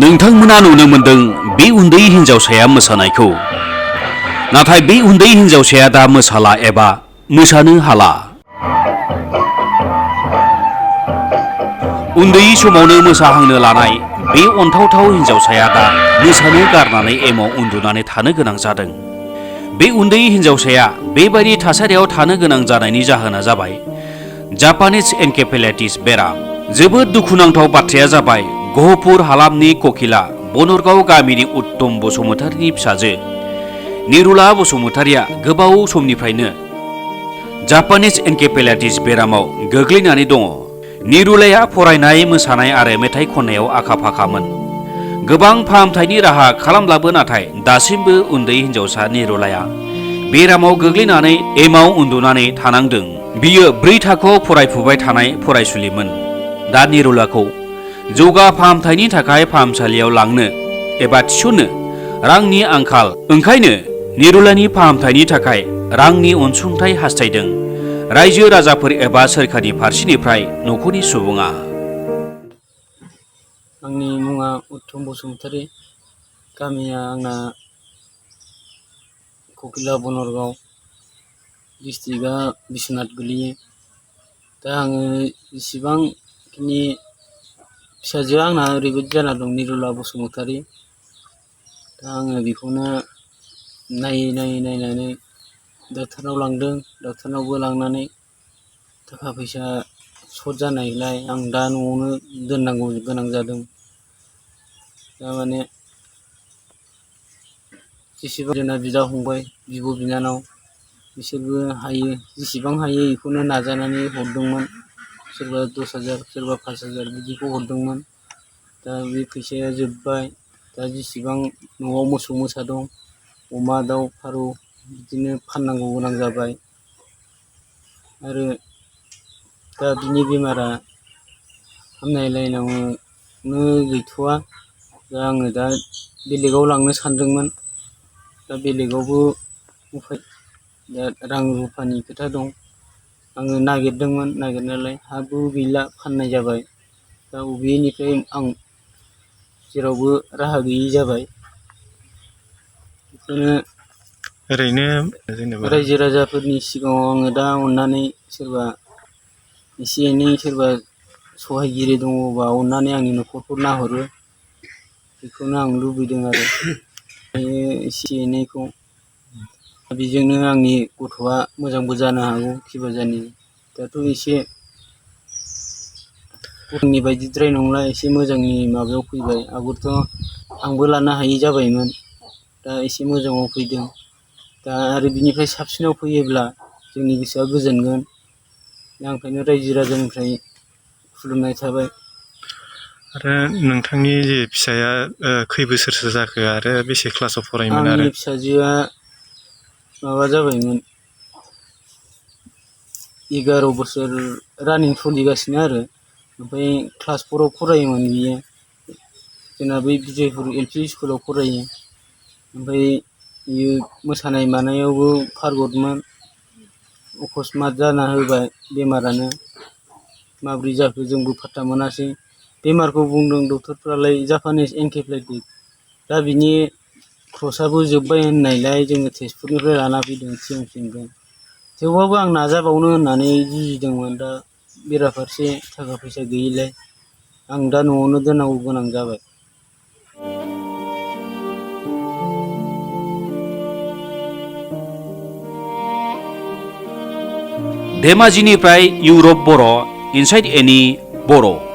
नोंथांमोना नुनो मोनदों बे उन्दै हिनजावसाया मोसानायखौ। नाथाय बे उन्दै हिनजावसाया दा मोसाला एबा मोसानो हाला। उन्दै समावनो मोसाहांनो लानाय बे अनथावथाव हिनजावसाया दा मोसानो गारनानै एमाव उन्दुनानै थानो गोनां जादों। बे उन्दै हिनजावसाया बेबायदि थासारियाव थानो गोनां जानायनि जाहोना जाबाय जापानिज एनकेफेलाइटिस बेराम। जोबोद दुखुनांथाव बाथ्राया जाबाय गहपुर हालामनि ककिला बनरगाव गामिनि उत्तम बसुमतारीनि फिसाजो निरुला बसुमतारीया गोबाव समनिफ्रायनो जापानिज एनकेफेलाइटिस बेरामाव गोग्लैनानै दङ। निरुलाया फरायनाय, मोसानाय आरो मेथाइ खननायाव आखा-फाखामोन। गोबां फाहामथायनि राहा खालामब्लाबो नाथाय दासिमबो उन्दै हिनजावसा निरुलाया बेरामाव गोग्लैनानै एमाव उन्दुनानै थानांदों। बियो 4 थाखोआव फरायफुबाय थानाय फरायसुलिमोन। दा निरुलाखौ जौगा फाहामथायनि थाखाय फाहामसालियाव लांनो एबा थिसननो रांनि आंखाल। ओंखायनो निरुलानि फाहामथायनि थाखाय रांनि अनसुंथाइ हास्थायदों रायजो राजाफोर एबा सोरखारनि फारसेनिफ्राय न'खरनि सुबुङा। आंनि मुङा उत्तम बसुमतारी, गामिया आंना ककिला बनरगाव, डिस्ट्रिक्टआ बिश्वनाथ गोलैयो। दा आङो इसिबांखिनि फिसाजोआ आंना ओरैबायदि जाना दं, निरुला बसुमतारी। दा आङो बेखौनो नायनानै डाक्टारनाव लांदों। डाक्टारनावबो लांनानै थाखा फैसा सर्ट जानायलाय आं दा न'आवनो दोननांगौ गोनां जादों। दा माने जेसेबां जोंना बिदा फंबाय, बिब' बिनानाव बिसोरबो हायो, जेसेबां हायो बेखौनो नाजानानै हरदोंमोन। सोरबा 10,000, सोरबा 5,000 बिदिखौ हरदोंमोन। दा बे फैसाया जोब्बाय। दा जेसेबां न'आव मोसौ मोसा दं, अमा दाउ फारौ बिदिनो फाननांगौ गोनां जाबाय। आरो दा बिनि बेमारा हामनाय लाइनावनो गैथ'वा। दा आङो दा बेलेगाव लांनो सानदोंमोन। दा बेलेगावबो उफाय, दा रां रुफानि खोथा दं। आङो नागिरदोंमोन नागिरनायालाय, हाबो गैला, फाननाय जाबाय। दा बबेनिफ्राय आं जेरावबो राहा गैयि जाबाय। बेखौनो ओरैनो जेनेबा रायजो राजाफोरनि सिगाङाव आङो दा अननानै सोरबा एसे एनै सोरबा सहायगिरि दङबा अननानै आंनि न'खरखौ नाहरो, बेखौनो आं लुबैदों आरो एसे एनैखौ। बेजोंनो आंनि गथ'आ मोजांबो जानो हागौ खिबाजानि। दाथ' एसे गथ'नि बायदिद्राय नंला, एसे मोजांनि माबायाव फैबाय। आगोलथ' आंबो लानो हायि जाबायमोन, दा एसे मोजाङाव फैदों। दा आरो बिनिफ्राय साबसिनाव फैयोब्ला जोंनि गोसोआ गोजोनगोन। दा ओंखायनो रायजो राजानिफ्राय खुलुमनाय थाबाय। आरो नोंथांनि जे फिसाया खै बोसोरसो जाखो आरो बेसे क्लासाव फरायोमोन? आंनि आरो फिसाजोआ माबा जाबायमोन, 11 बोसोर रानिं सोलिगासिनो आरो। ओमफ्राय क्लास 4आव फरायोमोन बियो। जोंना बै बिजयपुर LP स्कुलाव फरायो। ओमफ्राय बियो मोसानाय मानायावबो पारगतमोन। अकस्मात जाना होबाय बेमारानो। माब्रै जाखो जोंबो पात्ता मोनासै। बेमारखौ बुंदों डक्टरफ्रालाय जापानिज एनकेफेलाइटिस। दा बिनि क्रसआबो जोब्बाय होननायलाय जोङो तेजपुरनिफ्राय लाना फैदों TMCनिफ्राय। थेवबाबो आं नाजाबावनो होननानै जुजिदोंमोन। दा बेराफारसे थाखा फैसा गैयिलाय आं दा न'आवनो दोननांगौ गोनां जाबाय। धेमाजिनिफ्राय इउरप बर', इनसाइड एनि बर'।